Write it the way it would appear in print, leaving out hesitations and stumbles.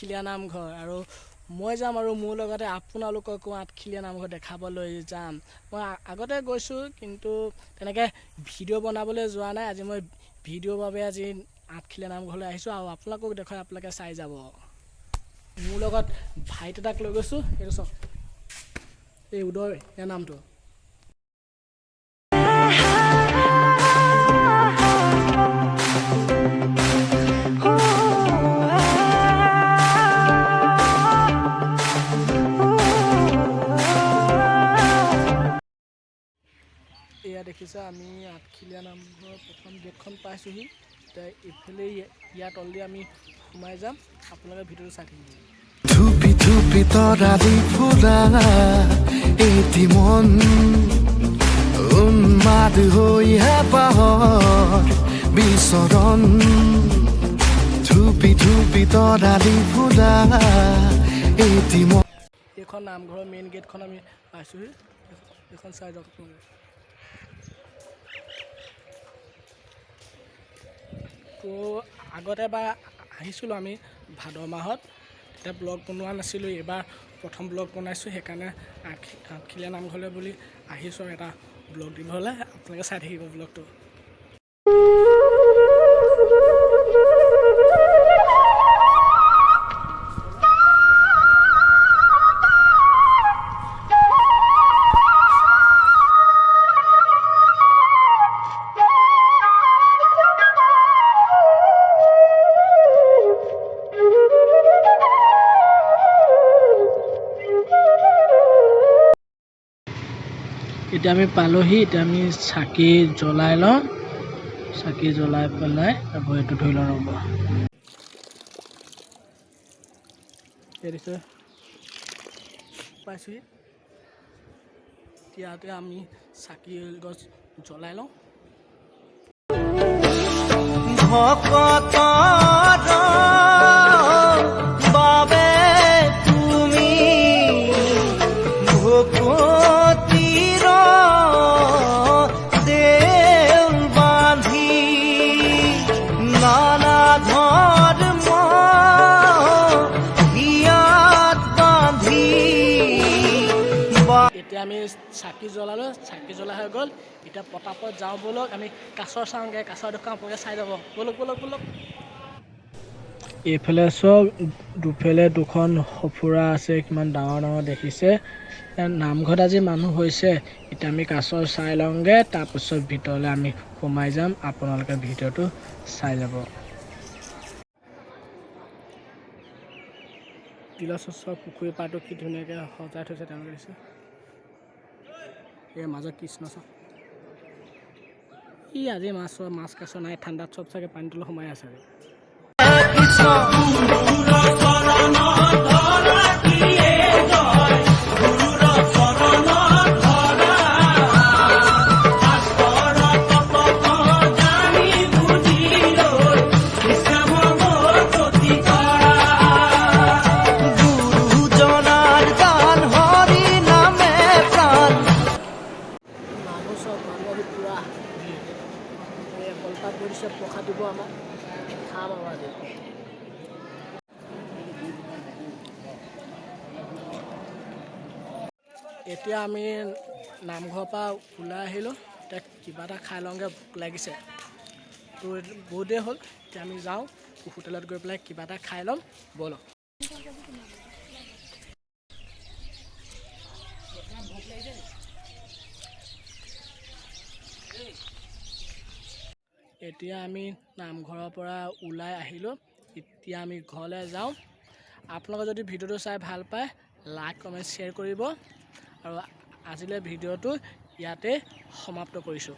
আঠখেলীয়া নামঘৰ আৰু মই যাম আৰু মোৰ লগতে আপোনালোককো আঠখেলীয়া নামঘৰ দেখাবলৈ যাম। মই আগতে গৈছোঁ, কিন্তু তেনেকৈ ভিডিঅ' বনাবলৈ যোৱা নাই। আজি মই ভিডিঅ'ৰ বাবে আজি আঠখেলীয়া নামঘৰলৈ আহিছোঁ আৰু আপোনালোকক দেখুৱাই আপোনালোকে চাই যাব। মোৰ লগত ভাইটি এটাক লৈ গৈছোঁ। এইটো চাওক, এই উদয় ইয়াৰ নামটো। এয়া দেখিছে, আমি আঠখেলীয়া নামঘৰৰ প্ৰথম গেটখন পাইছোঁহি। এতিয়া ইফালে ইয়াৰ তলেদি আমি সোমাই যাম। আপোনালোকে ভিডিঅ'টো চাই থাকিব। থুপি থুপি তৰালি ফুলা এটি মন উন্মাদ হৈ হেঁপাহৰ বিচৰণ। থুপি থুপি তৰালি ফুলা এটি মন। এইখন নামঘৰৰ মেইন গেটখন আমি পাইছোঁহি। এইখন চাই যাওক আপোনালোকে। তো আগতে এবাৰ আহিছিলোঁ আমি ভাদ মাহত, তেতিয়া ব্লগ বনোৱা নাছিলোঁ। এইবাৰ প্ৰথম ব্লগ বনাইছোঁ, সেইকাৰণে আঠখেলীয়া নামঘৰলৈ বুলি আহিছোঁ আৰু এটা ব্লগ দিবলৈ। আপোনালোকে চাই থাকিব ব্লগটো। এতিয়া আমি পালোহি। এতিয়া আমি চাকি জ্বলাই লওঁ। চাকি জ্বলাই পেলাই ভৰিটো ধুই লওঁ। ৰ'ব। এই দিছে, পাইছোহি। ইয়াতে আমি চাকি গছ জ্বলাই লওঁ। ভকতৰ বাবে তুমি ভকতিৰ দেউল বান্ধি নানা ধৰ্ম হিয়াত বান্ধি। এতিয়া আমি চাকি জ্বলালোঁ। চাকি জ্বলা হৈ গ'ল। এতিয়া পটাপট যাওঁ ব'লক, আমি কাছৰ চাওঁগৈ। কাছৰ দোকান আপোনালোকে চাই যাব। ব'লক, ব'লক, ব'লক। এইফালে চব দুফালে দুখন সঁফুৰা আছে, কিমান ডাঙৰ ডাঙৰ দেখিছে। নামঘৰত আজি মানুহ হৈছে। এতিয়া আমি কাছৰ চাই লওঁগৈ, তাৰপিছত ভিতৰলৈ আমি সোমাই যাম। আপোনালোকে ভিডিঅ'টো চাই যাব। তিলচৰ পুখুৰী পাৰটো কি ধুনীয়াকৈ সজাই থৈছে তেওঁলোকে দিছে। এই মাজত কৃষ্ণ চাওক। ই আজি মাছ মাছ কাছ নাই, ঠাণ্ডাত চব চাগে পানী তলত সোমাই আছে। কৃষ্ণ। গুৰুজনাৰ দান হৰি নামে প্ৰাণ। মানুহ চব মানুহ আজি পূৰা ভিৰ। এই কলপাত বহিছে, প্ৰসাদ দিব আমাক, খাম আৰু আজি। এতিয়া আমি নামঘৰৰ পৰা ওলাই আহিলোঁ। এতিয়া কিবা এটা খাই লওঁগৈ, ভোক লাগিছে। তো বহুত দেৰি হ'ল। এতিয়া আমি যাওঁ হোটেলত গৈ পেলাই কিবা এটা খাই ল'ম। ব'লক। এতিয়া আমি নামঘৰৰ পৰা ওলাই আহিলোঁ। এতিয়া আমি ঘৰলৈ যাওঁ। আপোনালোকে যদি ভিডিঅ'টো চাই ভাল পায়, লাইক, কমেণ্ট, শ্বেয়াৰ কৰিব আৰু আজিলৈ ভিডিঅ'টো ইয়াতে সমাপ্ত কৰিছোঁ।